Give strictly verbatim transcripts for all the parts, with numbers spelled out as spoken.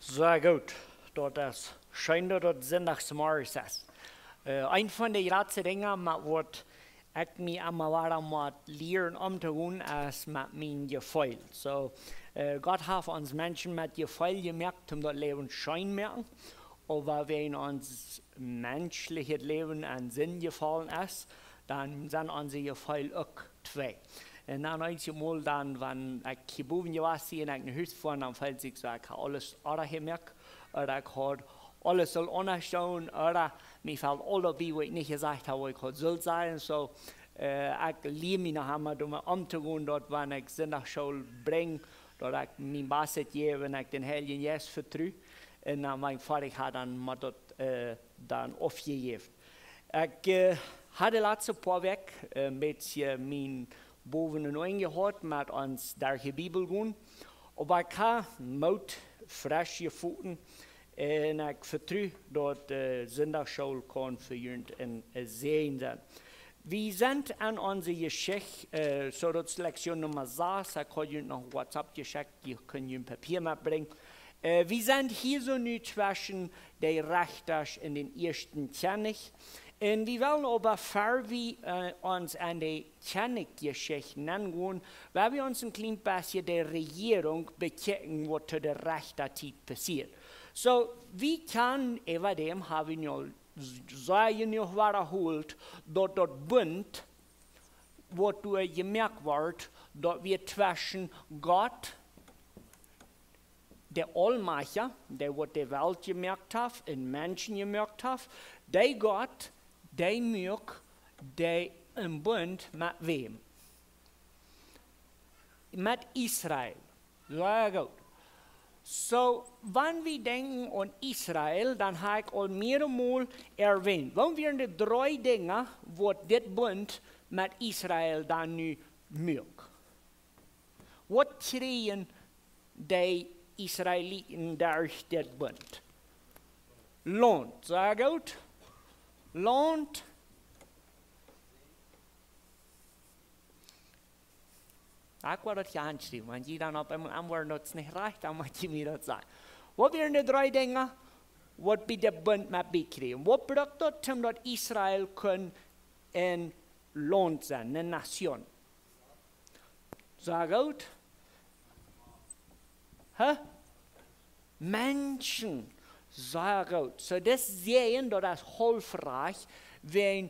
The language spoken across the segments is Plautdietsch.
Sea goot. Daut es scheen, daut daut Sindachsmorjes es. Äh, eent von de jratste Dinja, met waut ekj mie emma wada mott lieren omtogonen, es met mien Jefeel. Soo, äh, Gott haft ons Menschen met Jefeel jemoakt, om daut Läwen scheen moaken. Oba wan ons menschlichet Läwen en Sind jefollen es, dan sent onse Jefeel uk twei. Un dan eenjemol dan, wan ekj hia bowen jewast sie un ekj no Hus foa, dan feeld ekj soo, ekj hab aules oda jemoakt, oda ekj haud aules sull aundasch doonen, oda mie felt aul daut bie, waut ekj nich jesajcht hab, waut ekj haud sult sajen. Soo, äh, ekj lia mie noch emol doamet omtogonen, daut wan ekj Sindachschool brinj, daut ekj mien Bastet jäw un ekj dän Heiljen Jeist vetru. Un dan, wan ekj foadich hab, dan mott daut, äh, dan aufjejäft. Ekj, äh, haud de latste poa Wäakj, äh, een bät mien Bowen un Oagen jehaut met ons derch de Bibel gonen. Oba ekj hab Moot, fresch jefoten. Un ekj vetru, daut, äh, Sindachschool kaun fa junt een, äh, Säajen sennen. Wie sent aun onse Jeschicht, äh, soo daut es Lektion Numma sas, ekj haud junt noch WhatsApp jeschekjt, jie kjennen jun Papia metbrinjen. Äh, wie sent hia soo nu tweschen de Rechta un dän ieeschten Kjennich. Un wie wellen oba, ea wie, äh, ons aun de Kjennichjeschicht nengonen, well wie ons een kjlien bät de Rejierunk bekjikjen, waut to de rajchte Tiet passieet. Soo, wie kjennen, äwa däm hab wie nu aul sea jenuach wadaholt, daut daut Bunt, waut doa jemoakt wort, daut wia tweschen Gott, de Aulmajchtja, dee waut de Welt jemoakt haft un Menschen jemoakt haft, dee Gott, dee muak, dee een Bunt met wäm? Met Israel. Sea goot. Soo, wan wie denkjen aun Israel, dan hab ekj aul mearemol erwähnt. Waut wieren de dree Dinja, waut dit Bunt met Israel dan nu muak? Waut kjrieejen de Israeliten derch dit Bunt? Launt, sea goot. Launt. Ekj woa daut hia aunschriewen, wan jie dan opp eemol auntwuaden, daut es nich rajcht, dan mott jie mie daut sajen. Waut wieren de dree Dinja, waut bie de Bunt met bie kjrieejen? Waut brukt daut, om daut Israel kunn een Launt sennen, eene Nation? Sea goot. Hä? Menschen. Sea goot. Soo, daut es Säajen, daut es Haulfrajcht, wan,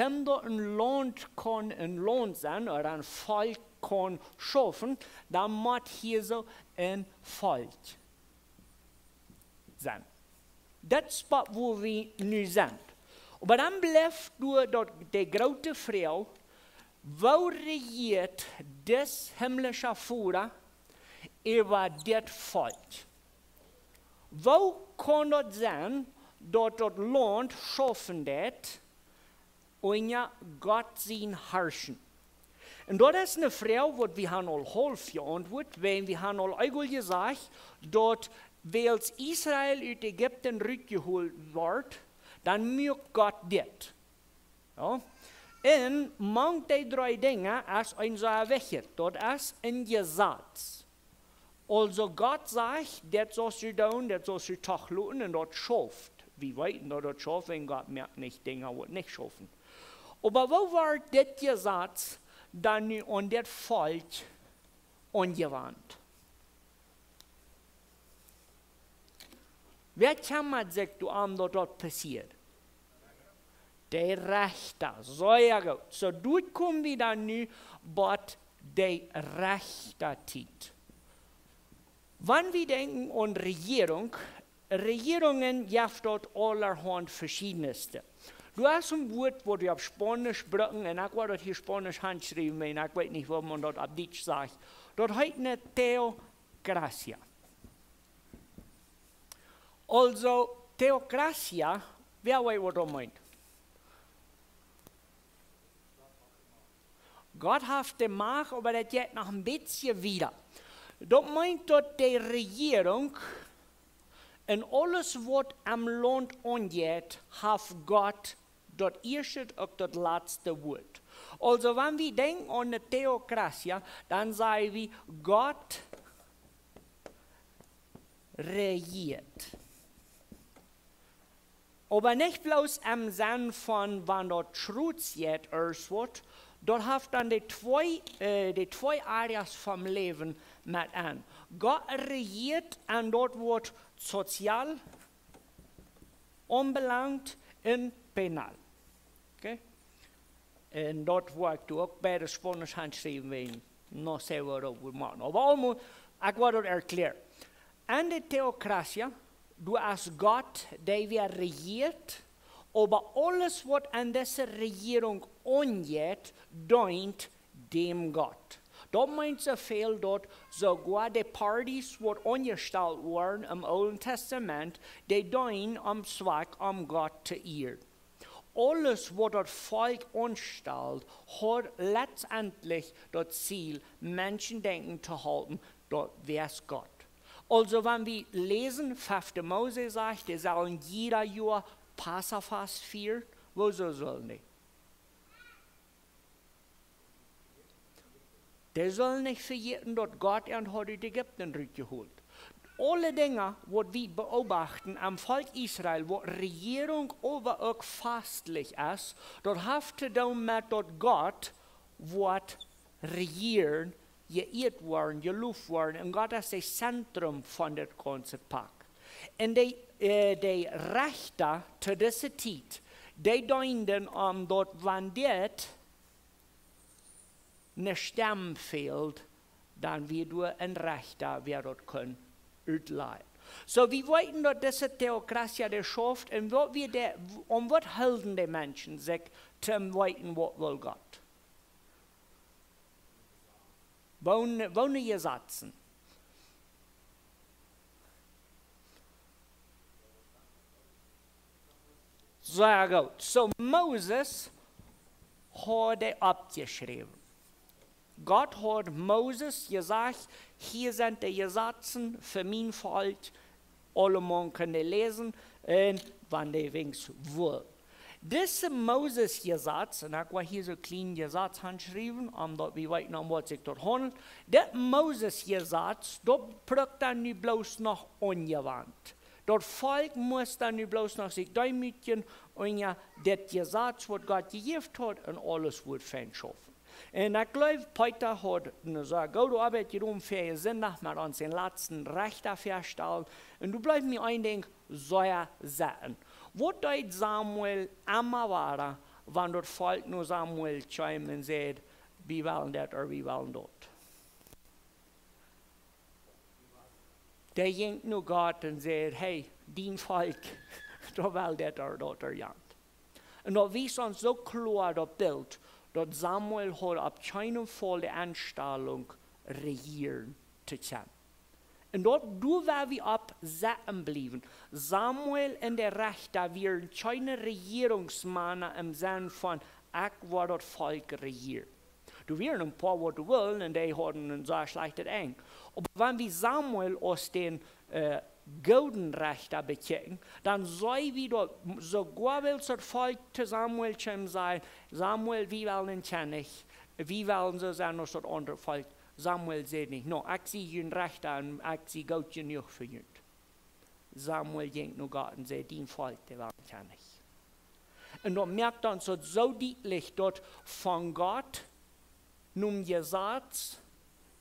om daut een Launt kaun een Launt sennen, oda een Volkj kaun schaufen, dan mott hia soo een Volkj sennen. Daut es waut, wua wie nu sent. Oba dan blift doa daut, de groote Froag, woo rejieet dis himmlische Voda äwa dit Volkj? Woo kaun daut sennen, daut daut Launt schaufen deit, unja Gott sien Harschen? Un daut es eene Froag, waut wie haben aul haulf jeauntwuat, wan wie haben aul eejentlich jesajcht, daut wiels Israel ut Ägipten rutjeholt wort, dan muak Gott dit. Jo? Un mank dee dree Dinja es een sea wichtjet, daut es een Jesaz. Aulsoo Gott sajcht, dit saust du doonen, dit saust du doch loten, un daut schauft. Wie weeten, daut daut schauft, un Gott moakt nich Dinja, waut nich schaufen. Oba woo woat dit Jesaz dan nu aun dit Volkj aunjewant? Wäa kjemmat sikj doarom, daut daut passieet? De Rechta, sea goot. Soo, doa kome wie dan nu bie de rajchte Tiet. Wan wie denkjen aun Rejierunk, Rejierungen jeft daut aulahaunt veschiedne. Doa es een Wuat, waut wie opp Spaunisch brucken, un ekj woa daut hia Spaunisch aunschriewen, un ekj weet nich, woo maun daut opp Dietsch sajcht. Daut heet eene Teokratie. Aulsoo, Teokratie, wäa weet, waut daut meent? Gott haft de Macht, oba daut jeit noch een bät wieda. Daut meent, daut de Rejierunk un aules, waut aum Launt aunjeit, haft Gott daut ieeschte un daut latste Wuat. Aulsoo, wan wie denkjen aun de Teokratie, dan saj wie, Gott rejieet. Oba nich bloos em Senn von wan daut Schruts jeit, ea waut, daut haft dan de twee, äh, de twee Areas vom Läwen met aun. Gott rejieet aun daut waut sozial aunbelangt un penal. Okay? Un daut woa ekj doa uk bie de Spaunisch aunschriewen, wan noch sea waut opp woat moaken. Oba aulemol, ekj woa daut erkjläaren. Enne Teokratie, doa es Gott, dee wia rejieet, oba aules waut aun dise Rejierunk aunjeit, deent däm Gott. Daut meent soo väl daut soogoa de Parties waut aunjestalt woaren em Oolen Tastament, dee deenen aum Zwakj om Gott to ieren. Aules waut daut Volkj aunstalt, haud letztendlich daut Ziel, Menschen denkjen to halpen, daut wäa es Gott. Aulsoo, wan wie läsen, fefte Mose sajcht, dee sellen jieda Joa Passafast fieren, wuarom sellen dee? Dee sellen nich vejäten daut Gott an haud ut Ägipten rutjehoolt. Aule Dinja waut wie beobachten aum Volkj Israel, waut Rejierunk oba uk fastlich es, daut haft to doonen met daut Gott woat rejieren, jeieet woaren, jeloft woaren. Un Gott es daut Zentrum von dit gaunze Pak. Un dee, äh, dee Rechta to dise Tiet, dee deenden om daut wan dit ne Stemm fält, dan wia doa een Rechta, wäa daut kunn utlajen. Soo, wie weeten daut dise Teokratie dee schauft un waut wia dee, om waut hilden dee Menschen sikj toom weeten waut well Gott? Woone, woone Jesazen? Sea goot. Soo, Moses haud dee oppjeschräwen. Gott haud Moses jesajcht: "Hia sent de Jesazen fa mien Volkj, aulemaun kjennen dee läsen, un wan dee weens wullen." Dise Moses Jesaz, un ekj woa hia soo kjlien Jesaz aunschriewen, om daut wie weeten om waut sikj daut haundelt. Dit Moses Jesaz, daut brukt dan nu bloos noch aunjewant. Daut Volkj must dan nu bloos noch sikj deemootjen unja dit Jesaz waut Gott jejäft haud, un aules wudd fein schaufen. Un ekj jleew, Peeta haud ne sea goode Oabeit jedonen, väajen Sindach met ons dän latsten Rechta väastalen. Un doa blift mie een Dinkj sea sitten. Waut deed Samuel emma wada, wan daut Volkj no Samuel kjeem un säd: "Wie wellen dit ooda wie wellen daut"? Dee jinkj no Gott un säd: "Hey, dien Volkj, daut well dit ooda daut ooda jant." Un daut wiest ons soo kloa daut Bilt, daut Samuel haud opp kjeenen Faul de Enstalunk, rejieren to kjennen. Un daut, doa woa wie opp sitten bliewen. Samuel un de Rechta wieren kjeene Rejierungsmana em Senn von: "Ekj woa daut Volkj rejieren." Doa wieren een poa waut wullen un dee hauden een sea schlajchtet Enj. Oba wan wie Samuel aus dän, äh, gooden Rechta bekjikjen, dan see wie daut soogoa, wiels daut Volkj to Samuel kjeem, säd: "Samuel, wie wellen een Kjennich, wie wellen soo sennen aus daut aundre Volkj." Samuel säd nich: "No, ekj sie jun Rechta un ekj sie goot jenuach fa junt." Samuel jinkj no Gott un säd: "Dien Volkj, dee wellen Kjennich." Un daut moakt dan soo, soo dietlich daut von Gott, nom Jesaz,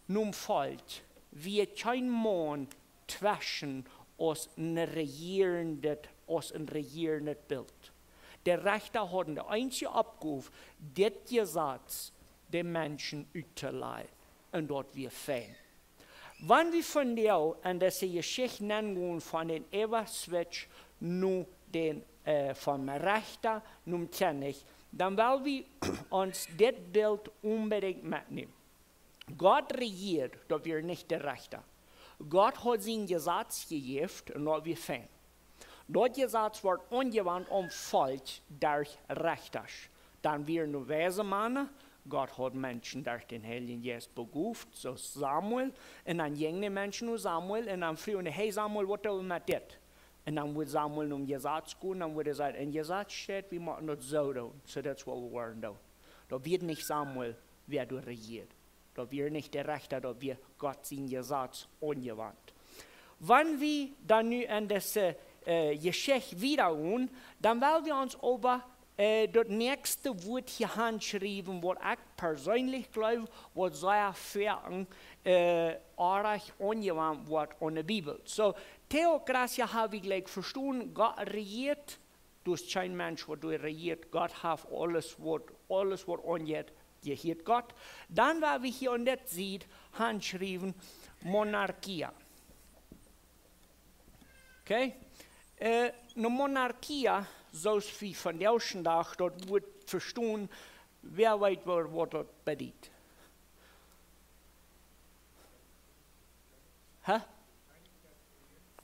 nom Volkj, wia kjeen Maun tweschen aus een rejierendet, aus een rejierendet Bilt. De Rechta hauden de eensje Oppgow, dit Jesaz de Menschen uttolajen. Un daut wia fein. Wan wie vondoag en dise Jeschicht nengonen von dän Äwaswitch no dän, äh, vom Rechta nom Kjennich, dan well wie ons dit Bilt onbedinjt metnämen. Gott rejieed, daut wia nich de Rechta. Gott haud sien Jesaz jejäft un daut wia fein. Daut Jesaz wort aunjewant aum Volkj derch Rechta. Dan wieren de weise Mana, Gott haud Menschen derch dän Heiljen Jeist begoft, soo aus Samuel, un dan jinjen de Menschen no Samuel un dan fruagen dee: "Hey Samuel, waut doo wie met dit?" Un dan wudd Samuel nom Jesaz gonen, dan wudd hee sajen: "Em Jesaz steit, wie motten daut soo doonen, soo daut es waut wie woaren doonen." Daut wia nich Samuel, wäa doa rejieed. Daut wia nich de Rechta, daut wia Gott sien Jesaz aunjewant. Wan wie dan nu aun dise äh, Jeschicht wieda gonen, dan well wie ons äwa äh, daut näakjste Wuat hia hanschriewen, waut ekj perseenlich jleew, waut sea foaken äh, oajch aunjewant woat aun de Bibel. So, Theokratie hab wie jlikj vestonen, Gott rejieet, doa es kjeen Mensch, waut doa rejieet. Gott haft aules, waut, aules, waut aunjeit, rejieet Gott. Dan, wan wie hia aun dit Sied hanschriewen, Monarchia. Okay? Äh, ne Monarchia, soo aus wie vondoag dän Dach daut Wuat vestonen, wäa weet, waut, waut daut bediet? Hä?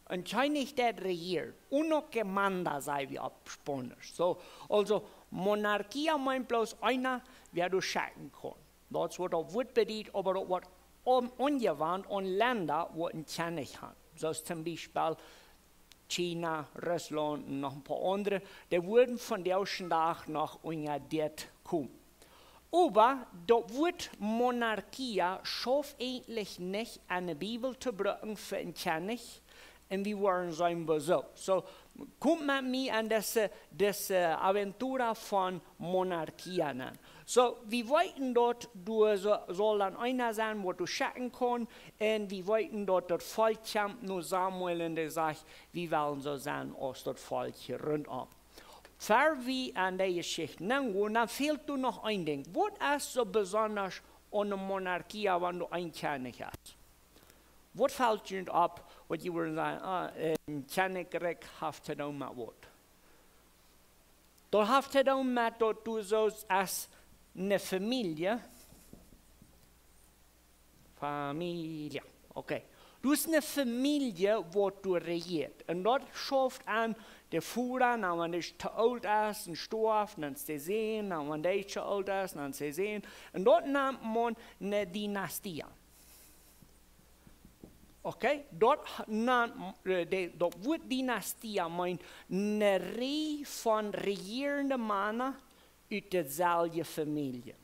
Een Kjennich, dee rejieet. Uno que manda, saj wie opp Spaunisch. So, aulsoo, Monarchia meent bloos eena, wäa doa schekjen kaun. Daut es waut daut Wuat bediet, oba daut woat aun-, aunjewant aun Lenda, waut een Kjennich han. Soo aus toom Biespel China, Russlaunt un noch een poa aundre. Dee wudden vondoag dän Dach noch unja dit komen. Oba daut Wuat Monarchia schauft eejentlich nich aun de Bibel to brucken fa een Kjennich. Un wie woaren seenen, wuarom. So, komt met mie aun dise, dise Aventura von Monarchia aun. So, wie weeten daut, doa so-, saul dan eena sennen, waut doa schekjen kaun. Un wie weeten daut, daut Volkj kjemt no Samuel un dee sajcht, wie wellen soo sennen aus daut Volkj hia runtom. Ver wie aun de Jeschicht nengonen, dan fält doa noch een Dinkj. Waut es soo besonda aun ne Monarchia, wan doa een Kjennich es? Waut felt junt opp, waut jie wudden sajen, ah, een Kjennichrikj haft to doonen met waut? Daut haft to doonen met daut du soo aus ne Famielje, Famielje, okay. Du hast ne Famielje, waut doa rejieet. Un daut schauft aun de Voda, na, wan dee to oolt es un stoaft, dan es de Sän, na, wan dee to oolt es, dan es de Sän. Un daut nant maun ne Dynastie. Okay, daut nant, äh, de, daut Wuat Dynastie meent ne Rieej von rejierende Mana ut deselwje Famielje.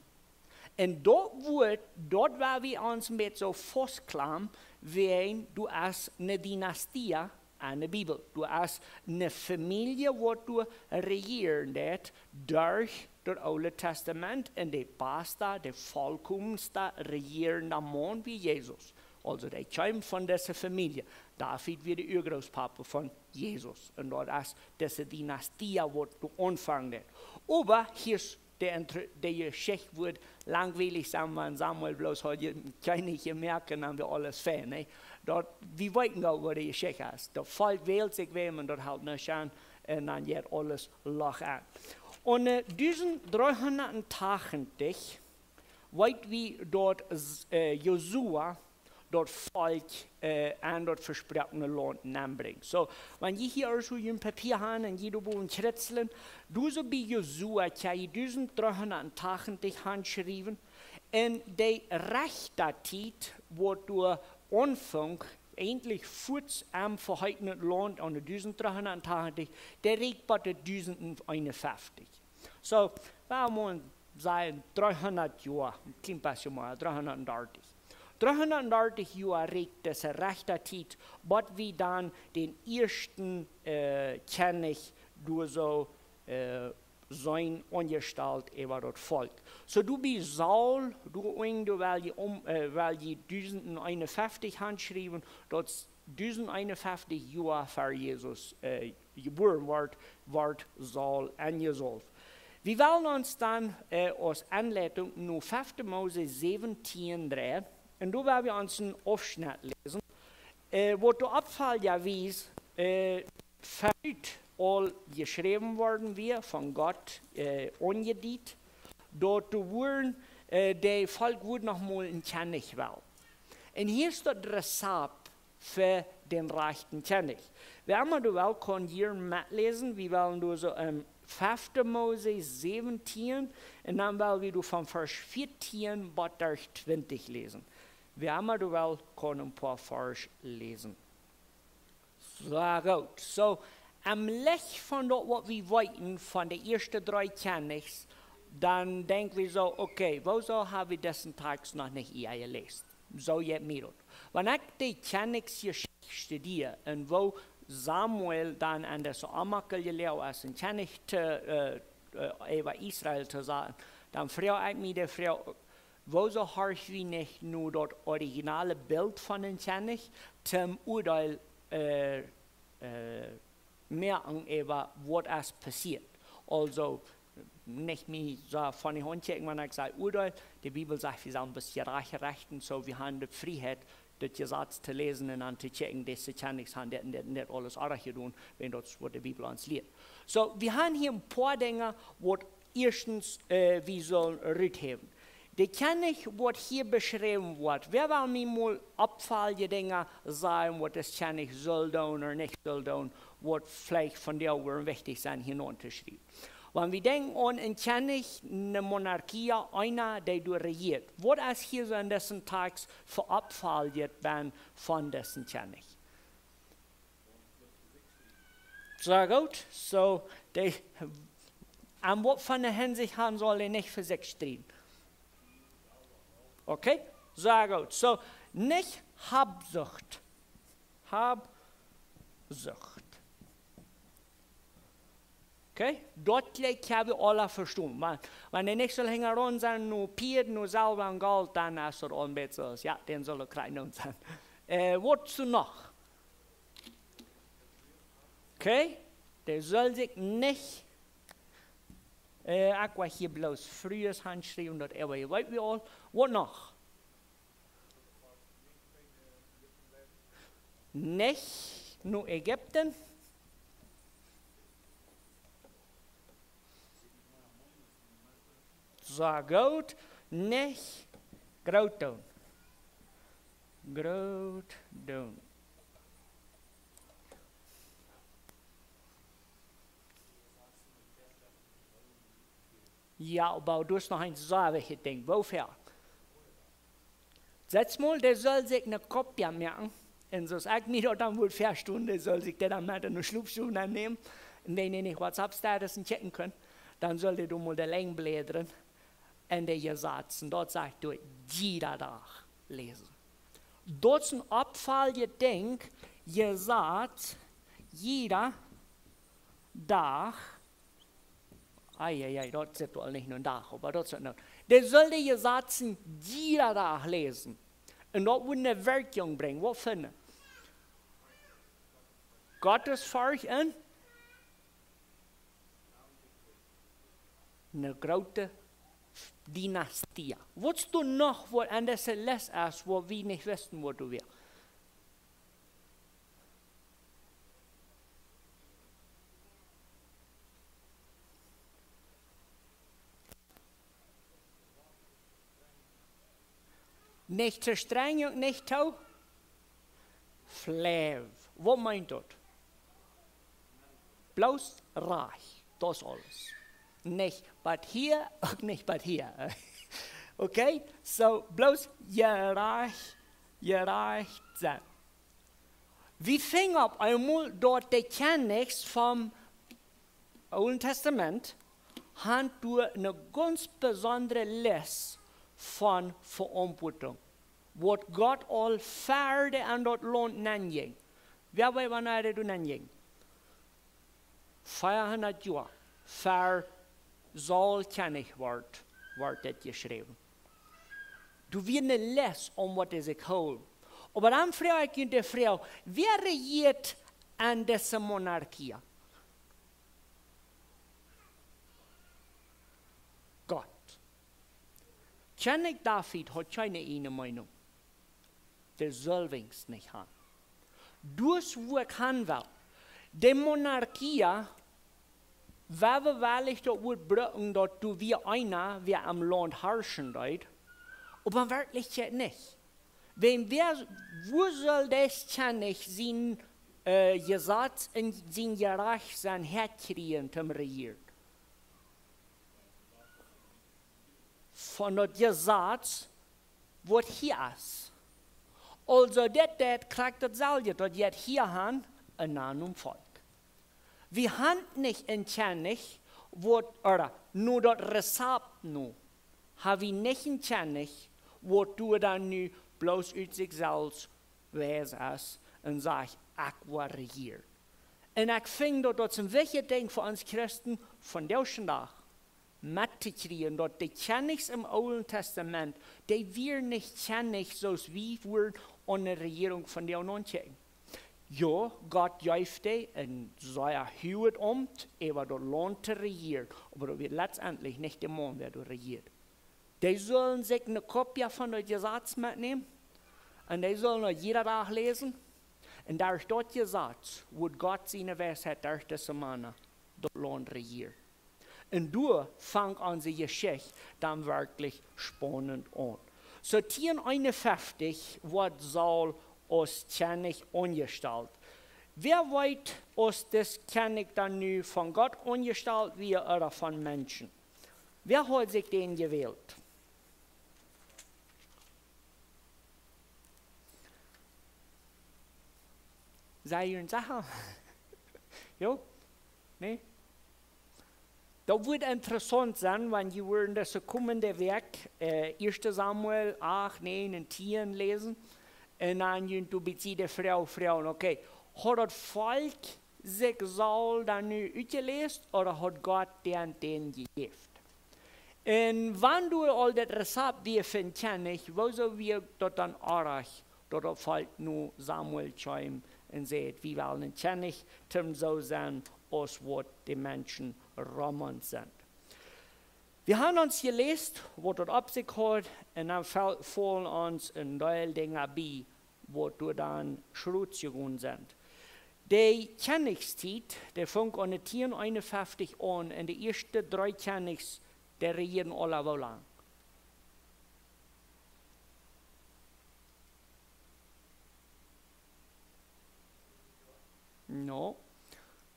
Un daut Wuat, daut woa wie ons een bät soo faustklampen, wäajen du hast ne Dynastie aun de Bibel. Du hast ne Famielje, waut doa rejieren deit derch daut Oole Tastament un de basta, de volkomensta rejierenda Maun wia Jesus. Aulsoo, dee kjeem von dise Famielje. David wia de Uagrootpapa von Jesus. Un daut es dise Dynastie, waut doa aunfangen deit. Oba hia es de Intro-, de Jeschicht wudd langwielich sennen, wan Samuel bloos haud je-, Kjennich jemoakt un dan wia aules fein, nä? Daut, wie weeten aul, waut de Jeschicht es. Daut Volkj wält sikj wäm un daut helt nich aun. Un dan jeit aules loch aun. Un, äh, dusent dreehundat tachentich weet wie daut, äh, Josua daut Volkj, äh, aun daut vesproakene Launt nenbrinjt. So, wan jie hia aulsoo jun Papia han un jie doa bowen kjritzlen, du soo bie Josua, kjenn jie dusent dreehundat tachentich hanschriewen, un de Rechta-Tiet, waut doa aunfunk, eejentlich fuaz aum veheetnet Launt aun de dusent dreehundat tachentich, dee rieekjt bat de dusent eenunfeftich. So, wie motten sajen, dreehundat Joa, een kjlien bät mea, dreehundat dartich. Dreehundat dartich Joa rieekjt dise Rechta-Tiet, bat wie dan dän ieeschten, äh, Kjennich doa soo, äh, seenen aunjestalt äwa daut Volkj. So, du bie Saul, du Ung, du well jie om, äh, well jie dusent eenunfeftich hanschriewen, daut dusent eenunfeftich Joa ver Jesus, äh, jebuaren wort, wort Saul enjesaulft. Wie wellen ons dan, äh, aus Aunleitunk no fefte Mose säwentieen dreien, un doa woa wie ons een Aufschnett läsen, äh, waut doa oppfelt, jo, wie es, äh, verut aul jeschräwen worden wia, von Gott, äh, aunjediet, daut doa wudden, äh, daut Volkj wudd noch mol een Kjennich wellen. Un hia es daut Rezapt fa dän rajchten Kjennich. Wäa emma doa well, kaun hia metläsen. Wie wellen doa soo, ähm, fefte Mose säwentieen, un dan well wie doa von Varsch vieetieen bat twintich läsen. Wäa emma doa well, kaun een poa Varsch läsen. Sea goot. So, em Licht von daut, waut wie weeten von de ieeschte dree Kjennichs, dan denkj wie soo, okay, wuarom hab wie disen Tekst noch nich ea jeläst? Soo jeit mie daut. Wan ekj de Kjennichsjeschicht Studie, un woo Samuel dan aun de Saamakel jelieet es, een Kjennich to, äh, äh, äwa Israel to sennen, dan froag ekj mie de Froag, wuarom horch wie nich no daut originale Bilt von een Kjennich, toom Uadeel, äh, äh, moaken äwa waut es passieet. Aulsoo, nich mie soo von de Haunt kjikjen, wan ekj saj Uadeel, de Bibel sajcht, wie sellen bloos jerajcht rechten, soo wie haben de Frieheit, daut Jesaz to läsen un dan to kjikjen, dise Kjennichs haben dit un dit un dit aules oajch jedonen, wan daut es waut de Bibel ons lieet. Soo, wie haben hia een poa Dinja, waut ieeschtens, äh, wie sellen ruthäwen. De Kjennich, waut hia beschräwen woat, wäa well mie mol oppfaulende Dinja sajen, waut de Kjennich saul doonen ooda nich saul doonen, waut veleicht von dee woaren wichtich sennen, hia notoschriewen. Wan wie denkjen aun een Kjennich, eene Monarchie, eena, dee doa rejieet. Waut es hia soo en disen Tekst fa oppfaulend von disen Kjennich? Sea goot. Soo, dee, aun waut von de Hinsicht han saul hee nich fa sikj strieden. Okay? Sea goot. Soo, nich Habsucht. Habsucht. Okay? Daut jlikj ha wie aula vestonen. Wan, wan hee nich saul hinjaraun sennen, no Pieed, no Selwa un Golt, dan es daut aul een bät soo, jo, dän saul hee kjrieen sennen. Äh, waut es noch? Okay? Dee saul sikj nich, äh, ekj woa hia bloos Frues hanschriewen, daut äwa, weet wie aul. Waut noch? Nich no Ägipten. Sea goot, nich groot doonen. Groot doonen. Jo, oba du hast noch een sea wichtjet Dinkj. Woo väl? Saj mol, dee saul sikj eene Kopie moaken. Un soo aus ekj mie daut dan wudd väastonen, dee saul sikj daut dan met enne Schlopstow nämen. Un wan hee nich WhatsApp-Status kjikjen kaun, dan saul hee doa mol de Lenj bläden un de Jesazen, daut sajcht, doa jieda Dach läsen. Daut es een oppfaulend Dinkj, Jesaz, jieda Dach. Ei, ei, ei, daut sitt aul nich no een Dach, oba daut sitt no. Dee saul de Jesazen jieda Dach läsen. Un daut wudd eene Wirkjunk brinjen. Waut fa eene? Gottesfurcht un eene groote Dynastie. Waut es doa noch, waut aun dise Lest es, waut wie nich wisten, waut doa wia? Nich too strenj un nich too flauw. Waut meent daut? Bloos rajcht, daut es aules. Nich bat hia, uk nich bat hia. Okay? Soo, bloos jerajcht, jerajcht sennen. Wie finjen opp eemol daut de Kjennichs vom Oolen Tastament han doa eene gaunz besondre Lest von Veauntwuatunk, waut Gott aul ver dee aun daut Launt nenjinkj. Wäa weet, wanea dee doa nenjinkj? Veahundat Joa ver Saul Kjennich wort, wort dit jeschräwen. Doa wia eene Lest om waut dee sikj hoolen. Oba dan froag ekj junt de Froag, wäa rejieet aun dise Monarchie? Gott. Kjennich David haud kjeene eene Meenunk. Dee sull weens nich han. Daut es wua ekj han well. De Monarchie, wua wie wellich daut Wuat brucken, daut doa wia eena, wäa aum Launt harschen deed, oba en Werkjlichkjeit nich. Wan wäa, wua saul dis Kjennich sien, äh, Jesaz un sien Jerajcht sennen häakjrieen toom rejieren? Von daut Jesaz, waut hia es. Aulsoo, dit, dit krakjt daut selwje, daut jeit hia han, un dan nom Volkj. Wie han nich een Kjennich, waut, ooda, no daut Rezapt no, ha wie nich een Kjennich, waut doa dan nu bloos ut sikj selfst wies es, un sajcht: "Ekj woa rejieren." Un ekj finj daut, daut es een wichtjet Dinkj fa ons Christen vondoag dän Dach, met to kjrieen, daut de Kjennichs em Oolen Tastament, dee wieren nich Kjennich soo aus wie wudden aun de Rejierunk vondoag aunseenen. Jo, Gott jeef dee een sea huaget Aumt äwa daut Launt to rejieren, oba daut wia letztendlich nich de Maun, wäa doa rejieed. Dee sullen sikj eene Kopie von daut Jesaz metnämen un dee sullen daut jieda Dach läsen. Un derch daut Jesaz wudd Gott siene Weisheit derch dise Mana daut Launt rejieren. Un doa fangt onse Jeschicht dan werkjlich spaunent aun. Soo, tieen eenunfeftich woat Saul aus Kjennich aunjestalt. Wäa weet, aus dis Kjennich dan nu von Gott aunjestalt wia ooda von Menschen? Wäa haud sikj dän jewält? Sent jie secha? Jo? Nä? Daut woat interessaunt sennen, wan jie woaren dise komende Wäakj, äh, Ieeschte Samuel acht, näajen un tieen läsen. Un dan jie doa bie de Froag froagen: "Okay, haud daut Volkj sikj Saul dan nu utjeläst, ooda haud Gott dän dän jejäft?" Un wan doa aul daut Rezapt wia fa een Kjennich, wuarom wia daut dan oajch, daut daut Volkj no Samuel kjeem un säd: "Wie wellen een Kjennich, toom soo sennen aus waut de Menschen rom ons sent"? Wie haben ons jeläst, waut daut opp sikj haud, un dan fal-, faulen ons een Deel Dinja bie, waut doa dan schrot jegonen sent. De Kjennichstiet, dee funk aun de tieen eenunfeftich aun, un de ieeschte dree Kjennichs, dee rejieeden aula woo lang? No.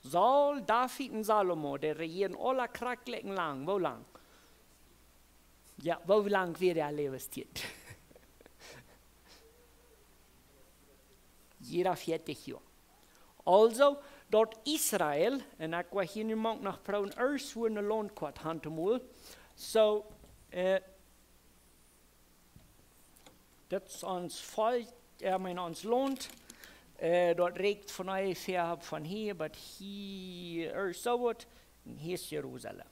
Saul, David un Salomo, dee rejieeden aula krakjt jlikj lang. Woo lang? Jo, woo lang wia äa Läwenstiet? Jieda vieetich Joa. Aulsoo, daut Israel, un ekj woa hia nu mau noch proowen, ieescht wua een Launtkoat han to molen. Soo, äh, daut es ons Volkj, äh, ekj meen ons Launt. Äh, daut rieekjt von onjefäa von hia bat hia, ieescht soo waut. Un hia es Jerusalem.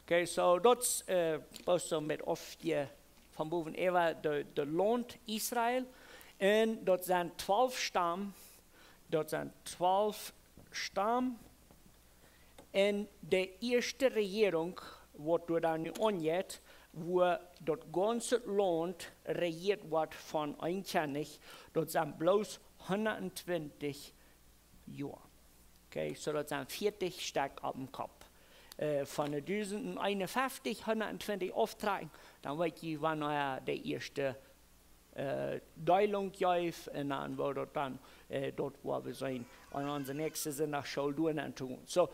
Okay, soo daut es, äh, bloos soo met opp de, von bowen äwa de, de Launt Israel. Un daut sent twalf Stam. Daut sent twalf Stam. Un de ieeschte Rejierunk, waut doa dan nu aunjeit, wua daut gaunze Launt rejieet woat von een Kjennich, daut sent bloos hundat twintich Joa. Okay, soo daut sent vieetich Stekj opp een Kopp. Äh, von de dusent eenunfeftich, hundat twintich auftrakjen, dan weet jie, wanea de ieeschte, äh, Deelunk jeef, un dan woat daut dan, äh, daut woa wie seenen aun onse näakjste Sindachschool doa aun to gonen. Soo,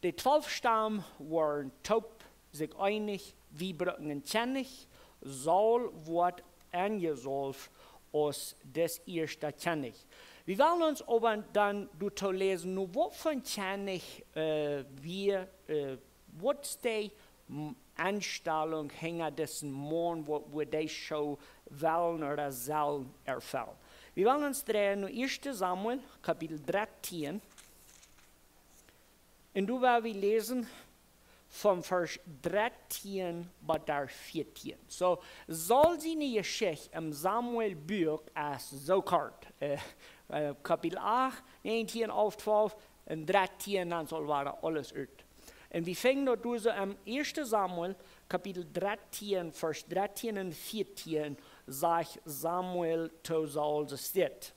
de twalf Stam wieren toop sikj eenich: "Wie brucken een Kjennich." Saul woat enjesaulft aus dis ieeschta Kjennich. Wie wellen ons oba dan doatoo läsen, nu waut fa een Kjennich, äh, wia, äh, waut es de, m, Enstalunk hinja disen Maun, waut wudd dee soo wellen ooda sellen erfellen. Wie wellen ons dreien no ieeschte Samuel, Kapitel dartieen. Un doa woa wie läsen von Varsch dartieen bat doa vieetien. Soo, Saul siene Jeschicht em Samuel Buak es soo kort. Äh, äh, Kapitel acht, näajentieen, alf, twalf un dartieen, dan saul woaren aules ut. Un wie finjen daut doa soo em ieeschte Samuel, Kapitel dartieen, Varsch dartieen un vieetien, sajcht Samuel to Saul dit.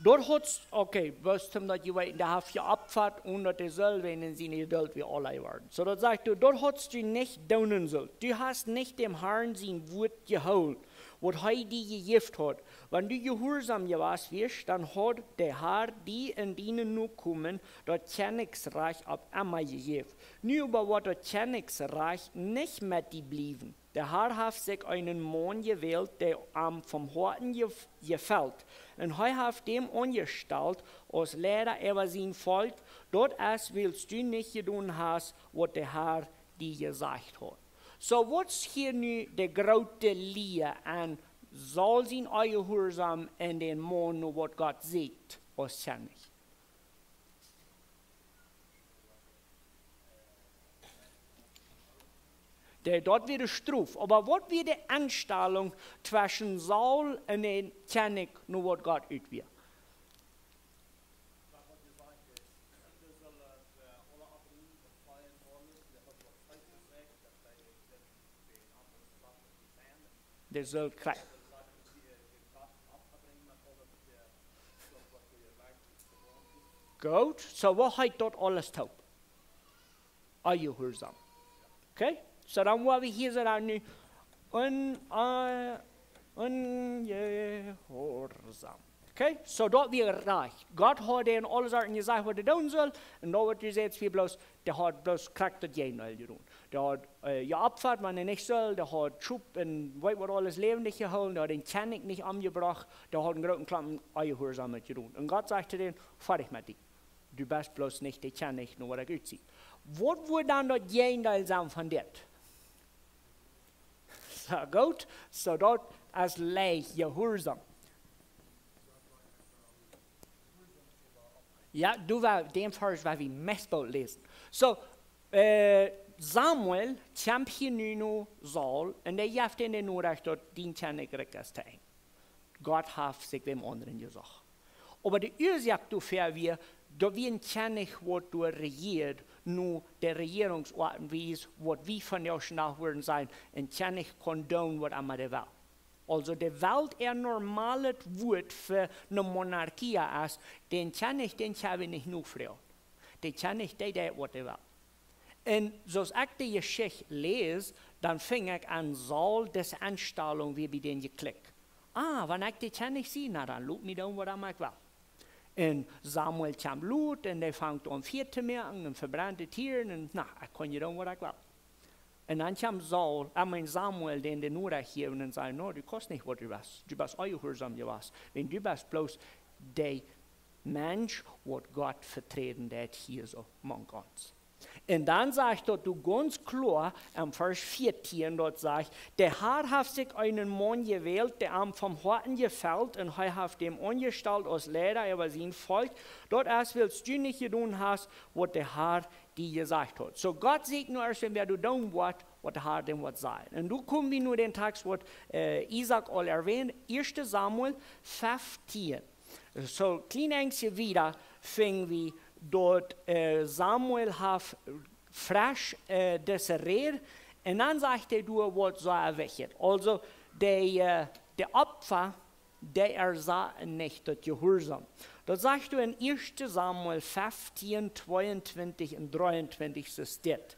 Doa haud, okay, wist hee daut jie weeten, dee haft jeopfat, un daut dee selfst en siene Jedult wia aul worden. Soo daut sajcht, du, daut haudst du nich doonen sult. Du hast nich däm Harn sien Wuat jehoolen, waut hee die jejäft haud. Wan du jehuarsom jewast wiascht, dan haud de Har die un diene Nokomen daut Kjennichrikj opp emma jejäft. Nu oba woat daut Kjennichrikj nich met die bliewen. De Har haft sikj eenen Maun jewält, dee am vom Hoaten jef-, jefelt. Un hee haft däm aunjestalt aus Leida äwa sien Volkj. Daut es, wiels du nich jedonen hast, waut de Har die jesajcht haud. Soo, waut es hia nu de groote Lia aun Saul sien Onjehuarsaum un dän Maun no waut Gott sajcht aus Kjennich. De, daut wia de Strof. Oba waut wia de Enstalunk tweschen Saul un dän Kjennich no waut Gott ut wia? Dee sull kjrie-, goot, soo waut heet daut aules toop? Onjehuarsaum. Okay? Soo dan woa wie hia soo dan nu un, äh, onjehuarsaum. Okay? Soo daut wia rajcht. Gott haud dän aules aul jesajcht waut hee doonen sull. Un daut waut hee säd, wia bloos, dee haud bloos krakjt daut Jäajendeel jedonen. Dee haud, äh, jeopfat, wan hee nich sull. Dee haud Schop un weet waut aules läwendich jehoolen. Dee haud dän Kjennich nich omjebrocht. Dee haud een grooten Klompen Onjehuarsaum jedonen. Un Gott säd to dän: Foadich met die. Du best bloos nich de Kjennich no waut ekj utsee. Waut woat dan daut Jäajendeel sennen von dit? Soo goot, soo daut es leicht jehuarsaum. Jo, du woascht dän Varsch woa wie meist boolt läsen. Soo, äh, Samuel kjemt hia nu no Saul un dee jeft am de Norecht daut dien Kjennichrikj es to Enj. Gott haft sikj wäm aundren jesocht. Oba de Uasoak doafäa wia, daut wie een Kjennich woat doa rejieet, no de Rejierungsoat un Wies, waut wie vondoag dän Dach wudden sajen, een Kjennich kaun doonen waut emma dee well. Aulsoo de Welt äa normalet Wuat fa eene Monarchie es, dän Kjennich, dän kjenn wie nich nofroagen. De Kjennich, dee deit waut hee well. Un soo aus ekj de Jeschicht läs, dan fung ekj aun, Saul, dise Enstalunk wia bie dän jeklikjt. Ah, wan ekj de Kjennich sie, na dan lot mie doonen waut emma ekj well. Un Samuel kjemt lot un dee fangt aun Fia to moaken un vebrennt de Tieren un, na, ekj kaun je doonen waut ekj well. Un dan kjemt Saul, ekj meen Samuel, dän de Norecht jäwen un säd: No, du kaust nich waut du west. Du best onjehuarsaum jewast. Wan du best bloos de Mensch waut Gott veträden deit hia soo mank ons. Un dan sajcht daut doa gaunz kloa em Varsch vieetieen, daut sajcht: De Herr haft sikj eenen Maun jewält, dee am vom Hoaten jefelt, un hee haft am aunjestalt aus Leida äwa sien Volkj. Daut es, wiels du nich jedonen hast waut de Herr die jesajcht haft. Soo Gott sajcht nu ieescht, wan wäa doa doonen woat, waut de Herr dän woat sajen. Un nu kome wie no dän Tekjst waut, äh, Isaak aul erwähnt, ieeschte Samuel feftieen. Soo, kjlien Enjtje wieda finj wie daut, äh, Samuel haft fresch, äh, dise Räd. Un dan sajcht hee doa waut soo wichtich. Aulsoo, de, äh, de Opfa, dee ersaten nich daut Jehuarsaum. Daut sajcht doa en ieeschte Samuel feftieen, tweeuntwintich un dreeuntwintich es dit.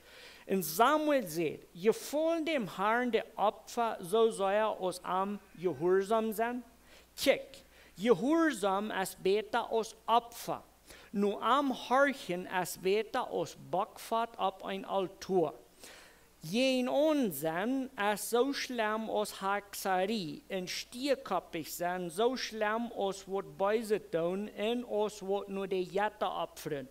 Un Samuel säd: Jefaullen däm Herrn de Opfa soo sea aus am Jehuarsaum sennen? Kjikj, Jehuarsaum es bäta aus Opfa. No am horchen es bäta aus Bockfat opp een Altoa. Jäajenaun sennen es soo schlemm aus Hakjsarie, un stiekoppich sennen soo schlemm aus waut Beeset doonen un aus waut no de Jetta opfren.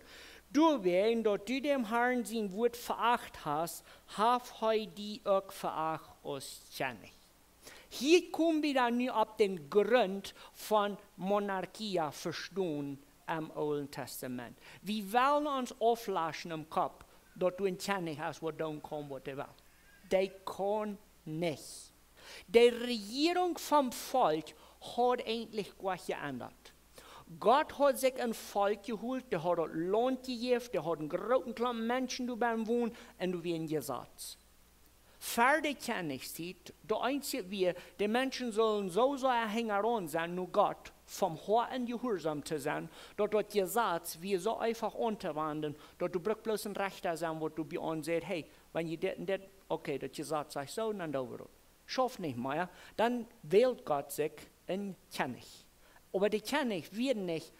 Doawäajen daut du däm Herrn sien Wuat veacht hast, haft hee die uk veacht aus Kjennich. Hia kome wie dan nu opp dän Grunt von Monarchie vestonen em Oolen Tastament. Wie wellen ons auflaschen em Kopp, daut doa een Kjennich es waut doonen kaun waut hee well. Dee kaun nich. De Rejierunk vom Volkj haud eejentlich goa nich jeendat. Gott haud sikj een Volkj jeholt, dee haud daut Launt jejäft, dee haud een grooten Klompen Menschen doa bennen wonen un doa wia een Jesaz. Ver de Kjennichstiet, daut eensje wia, de Menschen sullen soo sea hinjaraun sennen no Gott, vom Hoaten jehuarsom to sennen, daut daut Jesaz wia soo eefach auntowanden, daut du bruckst bloos een Rechta sennen, waut doa bie ons sajcht: Hey, wan jie dit un dit, okay, daut Jesaz sajcht soo, dan doo wie daut. Schauft nich mea, dan wält Gott sikj een Kjennich. Oba de Kjennich wia nich,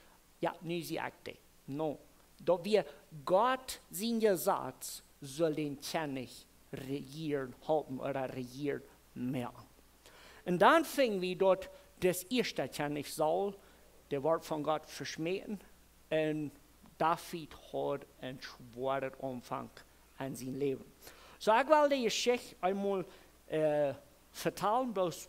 jo, nu sie ekj dee. No. Daut wia Gott sien Jesaz, sull dän Kjennich rejieren halpen ooda rejieren moaken. Un dan finj wie daut dis ieeschta Kjennich Saul, dee wort von Gott veschmäten, un David haud een schwoaret Aunfank aun sien Läwen. Soo, ekj well de Jeschicht eemol, äh, vetalen, bloos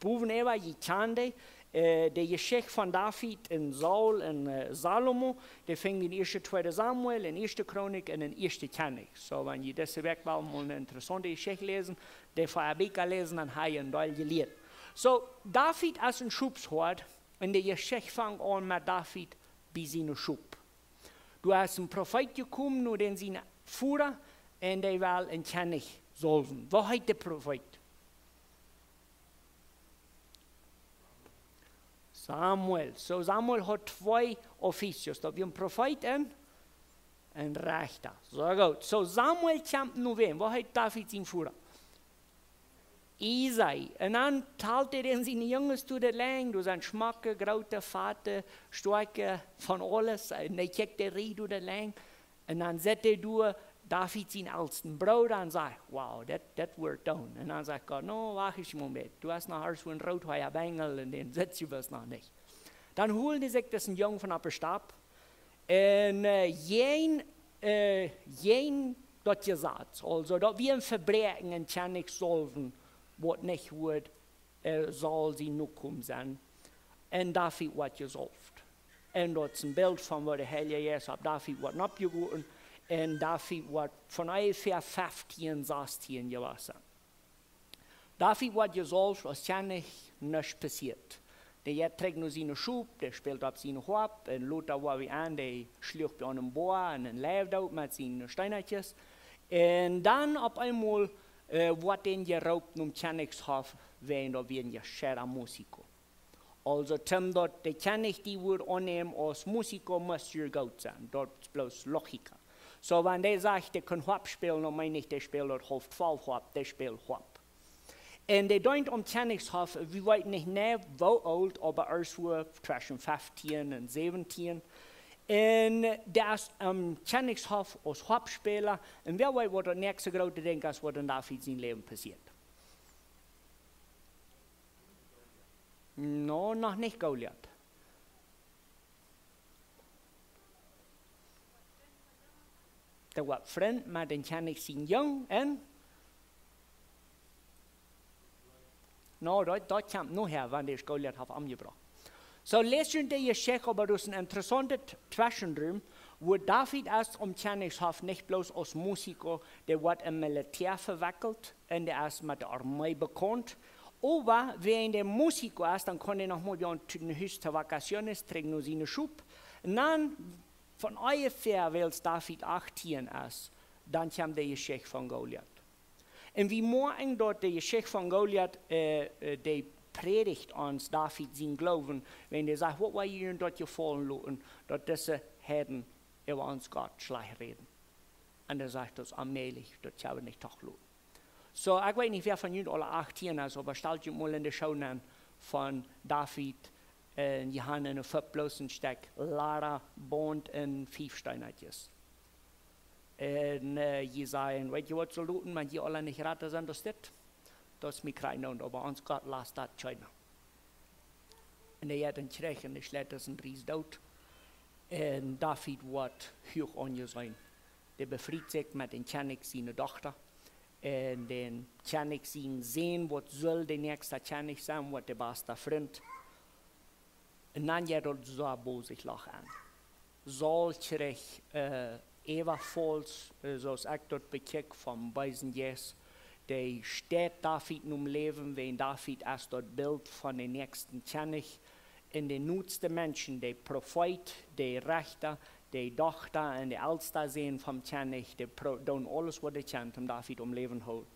Bowen äwa, jie kjanen dee, äh, de Jeschicht von David un Saul un, äh, Salomo, dee finj jie en ieeschte, tweede Samuel, en ieeschte Chronik un en ieeschte Kjennichs. Soo, wan jie dise Wäakj wellen mol eene interessaunte Jeschicht läsen, dee von Rebekka läsen, dan ha jie een Deel jelieet. Soo, David es een Schopshoad un de Jeschicht fangt aun met David bie siene Schop. Doa es een Profeet jekomen no dän sien Voda un dee well een Kjennich saulwen. Woo heet de Profeet? Samuel. Soo, Samuel haud twee Officios. Daut wia een Profeet un een Rechta. Soo goot. Soo, Samuel kjemt no wäm? Woo heet David sien Voda? Isai. Un dan talt hee dän siene Junges to de Lenj. Doa sent schmocke, groote, fate, stoakje, von aules. Un hee kjikjt de Rieej to de Lenj. Un dan sitt hee doa David sien elsten Brooda un sajcht: "Wow, daut, daut woat doonen." Un dan sajcht Gott: "No, wacht ieescht een Moment. Doa es noch ieescht een Roothoabenjel un dän sitt hee best noch nich." Dan holen dee sikj disen Jung von opp de Stap. Un, äh, jäajen, äh, jäajen daut Jesaz, aulsoo daut wia een Vebräakjen, een Kjennich saulwen, waut nich wudd, äh, saul sien Nokomen sennen. Un David woat jesaulft. Un daut es een Bilt von woo de Heilje Jeist opp David woat oppjegoten. Un David woat von onjefäa feftieen, sastieen jewast sennen. David woat jesaulft aus Kjennich, nuscht passieet. Dee jeit trigj no siene Schop, dee spält opp siene Hoap, un lota woa wie aun, dee schluach bie eenen Boa un een Leew doot met siene Steenakjes. Un dan opp eemol, äh, woat hee jeroopt nom Kjennichshoff, wäajen doa wia een jescheida Musiko. Aulsoo, toom daut de Kjennich dee wudd aunnämen aus Musiko, must hee goot sennen. Daut es bloos Logik. Soo, wan dee sajcht, dee kaun Hoap spälen, dan meen ekj, dee spält daut Hoaf-, twalf Hoap, dee spält Hoap. Un dee deent aum Kjennichshoff, wie weeten nich jeneiw woo oolt, oba ieescht wia tweschen feftieen un säwentieen. Un dee es aum Kjennichshoff aus Hoapspäla. Un wäa weet, waut daut näakjste groote Dinkj es, waut en David sien Läwen passieet. No, noch nich Goliat. Dee woat Frint met dän Kjennich sien Jung un, no, daut, daut kjemt nohäa, wan dee Goliat haft omjebrocht. Soo, läst junt de Jeschicht, oba daut es een interessaunta T-, Tweschenrum, woo David es aum Kjennichshoff nich bloos aus Musiko, dee woat em Militäa vewekjelt un dee es met de Armee bekaunt. Oba wan dee Musiko es, dan kaun dee noch mol bie ons to, no Hus to vacaciones, trigj no siene Schop. Un dan, von onjefäa wiels David achtieen es, dan kjemt de Jeschicht von Goliat. Un wie moakjen daut de Jeschicht von Goliat, äh, äh, dee prädicht ons David sien Gloowen, wan dee sajcht: "Waut woa jie junt daut jefaulen loten, daut dise Heiden äwa ons Gott schlajcht räden?" Un hee sajcht: "Daut es onmäajlich, daut kjenn wie nich toloten." Soo, ekj weet nich, wäa von junt aul achtieen es, oba stalt junt mol en de Schoo aun von David, äh, un jie han en de Fopp bloos een Stekj Lada, Baunt un fief Steenakjes. Un, äh, jie sajen: "Weet jie waut, Soldoten, wan jie aula nich rada sent aus dit, daut es mie krakjt endoont, oba ons Gott lat daut kjeena." Un hee jeit dan trigj un hee schleit disen Ries doot. Un David woat huach aunjeseenen. Dee befriet sikj met dän Kjennich siene Dochta. Un dän Kjennich sien Sän, waut sull de näakjsta Kjennich sennen, woat de basta Frint. Un dan jeit daut soo bosich loch aun. Saul kjrieech, äh, äwafauls, äh, soo aus ekj daut bekjikj, vom beesen Jeist. Dee steit David nom Läwen, wan David es daut Bilt von dän näakjsten Kjennich. Un de nodste Menschen, de Profeet, de Rechta, de Dochta un de elsta Sän vom Kjennich, dee pro-, doonen aules waut dee kjennen, om David aum Läwen hoolen.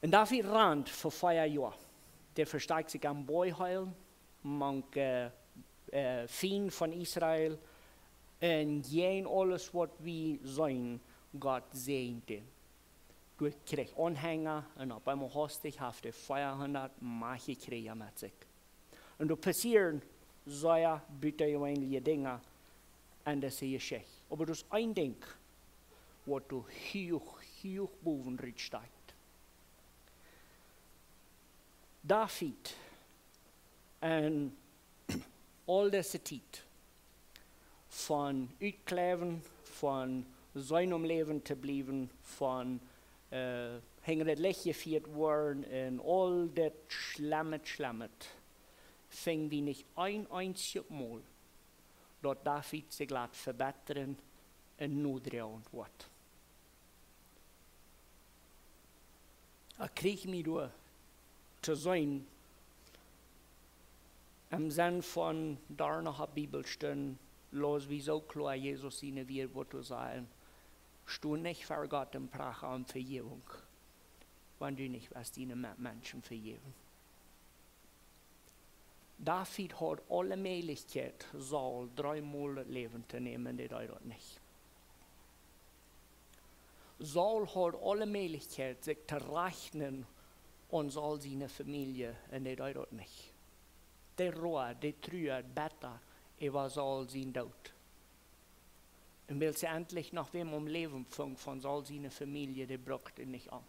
Un David rant fa vea Joa. Dee vestakjt sikj aum Boajheel, mank, äh, äh, Fiend von Israel. Un jäajen aules waut wie seenen, Gott säajent dän. Dee kjrieech Aunhenja un opp eemol haustich haft hee veahundat Macht jekjräajen met sikj. Un doa passieren sea butajeweenelje Dinja en dise Jeschicht. Oba daut es een Dinkj, waut doa huach, huach bowen rut steit. David en aul dise Tiet von utkjleewen, von seenen om Läwen to bliewen, von, äh, hinja daut Licht jefieet worden un aul daut Schlemmet, Schlemmet, finj wie nich een eensjet Mol, daut David sikj lat vebittren un nodroagent woat. Ekj kjrieech mie doa to seenen, em Senn von doa noch opp Bibelstund, läs wie soo kloa Jesus siene Wieed, waut to sajen: Sto nich ver Gott un prach om Vejäwunk, wan du nich west diene Metmenschen vejäwen. David haud aule Mäajlichkjeit, Saul dreemol daut Läwen to nämen, dee deed daut nich. Saul haud aule Mäajlichkjeit, sikj to räakjnen aun Saul siene Famielje, un dee deed daut nich. Dee road, dee truad betta äwa Saul sien Doot. Un wiels hee entlich noch wäm aum Läwen funk von Saul siene Famielje, dee brocht am nich om.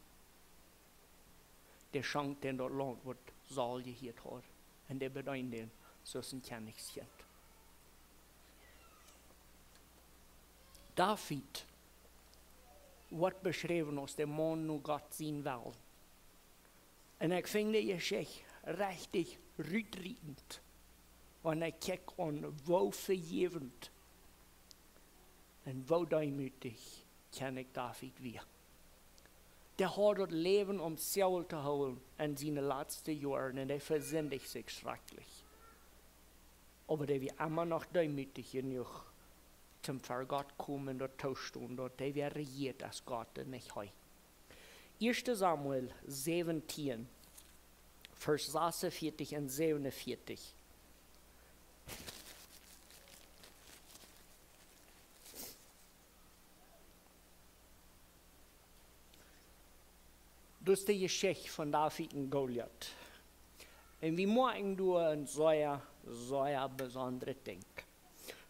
Dee schonk dän daut Launt, waut Saul jehieet haud. Un dee bedeend dän soo aus een Kjennichskjint. David woat beschräwen aus de Maun no Gott sien Wellen. Un ekj finj de Jeschicht rechtich rutrietend, wan ekj kjikj aun, woo vejäwent un woo deemootich Kjennich David wia. Dee haud daut Läwen om Saul to hoolen en siene latste Joaren un dee vesindicht sikj schrakjlich. Oba dee wia emma noch deemootich jenuach, toom ver Gott komen, daut toostonen, daut dee wia rejieet aus Gott un nich hee. Ieeschte Samuel säwentieen, Varsch sasunvieetich un säwenunvieetich. Daut es de Jeschicht von David un Goliat. Un wie moakjen doa een sea, sea besondret Dinkj.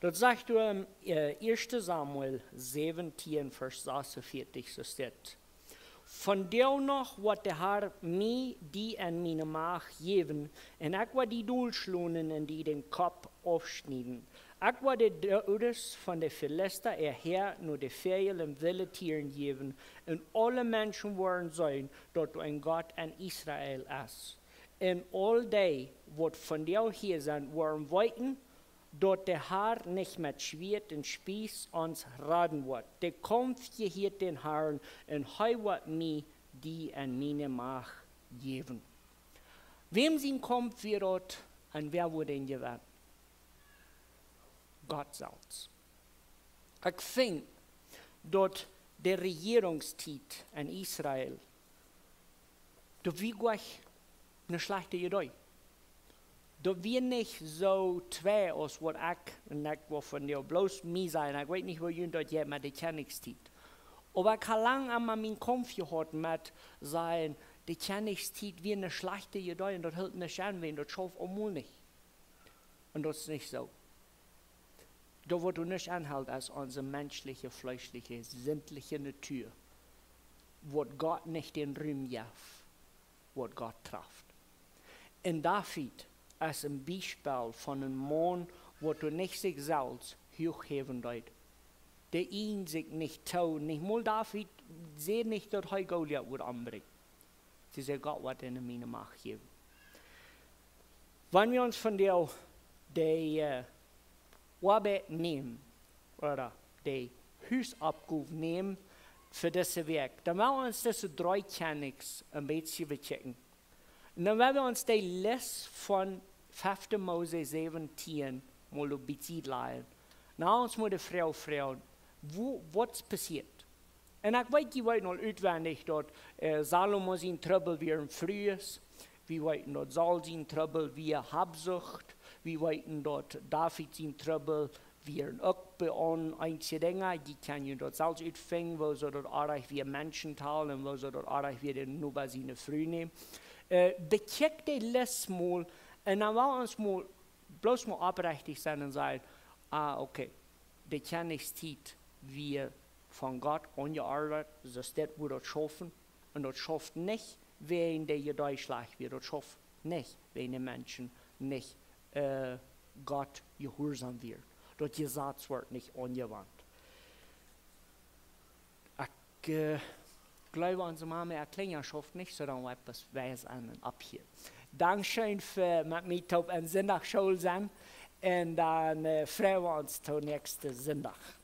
Daut sajcht doa em, äh, Ieeschte Samuel säwentieen, Varsch sasunvieetich, soo steit: Vondoag noch woat de Har mie die en miene Macht jäwen, un ekj woa die dolschlonen un die dän Kopp aufschnieden. Ekj woa de Doodes von de Filista äa Häa no de Väajel un wille Tieren jäwen, un aule Menschen woaren seenen, daut doa een Gott en Israel es. Un aul dee, waut vondoag hia sent, woaren weeten, daut de Har nich met Schwieet un Spieß ons raden woat. De Kaumf jehieet dän Harn, un hee woat mie die en miene Macht jäwen. Wäm sien Kaumf wia daut un wäa wudd dän jewennen? Gott selfst. Ekj finj daut de Rejierungstiet en Israel, daut wia goa nich ne schlajchte Idee. Daut wia nich soo twei aus waut ekj, un ekj woa vondoag bloos mie sajen, ekj weet nich, woo junt daut jeit met de Kjennichstiet. Oba ekj ha lang emma mienen Kaumf jehaut met sajen, de Kjennichstiet wia ne schlajchte Idee un daut hilt nich aun, wan daut schauft emol nich. Un daut es nich soo. Daut, waut doa nich aunhelt, es onse menschliche, fleeschliche, sintliche Natua, waut Gott nich dän Rum jeft, waut Gott traft. Un David es een Biespel von een Maun, waut doa nich sikj selfst huach häwen deed. Dee ieejend sikj nich too, nich mol David säd nich, daut hee Goliat wudd ombrinjen. See säd: Gott woat am en miene Macht jäwen. Wan wie ons vondoag de, äh, Oabeit nämen, ooda de Husoppgow nämen fa dise Wäakj, dan well wie ons dise dree Kjennichs een bät bekjikjen. Un dan well wie ons de List von fefte Mose säwentieen mol opp de Sied lajen. Nu ons mott de Froag froagen, woo, waut es passieet? Un ekj weet, jie weeten aul utwendich daut, äh, Salomo sien Trubbel wia Frues. Wie weeten daut Saul sien Trubbel wia Habsucht. Wie weeten daut David sien Trubbel wieren uk bie aun eenje Dinja. Jie kjennen daut selfst utfinjen, woo soo daut oajch wia Menschen talen un woo soo daut oajch wia dän Noba siene Fru nämen. Äh, bekjikj de List mol un dan well wie ons mol, bloos mol oprechtich sennen un sajen: Ah, okay, de Kjennichstiet wia von Gott aunjeordent, soo es dit, woo daut schaufen. Un daut schauft nich wäajen de Idee schlajcht wia, daut schauft nich wäajen de Menschen nich, äh, Gott jehuarsom wieren. Daut Jesaz wort nich aunjewendt. Ekj, äh, jleew, onse Mame äa Kjlinja schauft nich, soo dan woa wie bloos wiesen un opphieren. Dankscheen fa met mie toop en Sindachschool sennen. Un dan äh, frei wie ons toom näakjsten Sindach.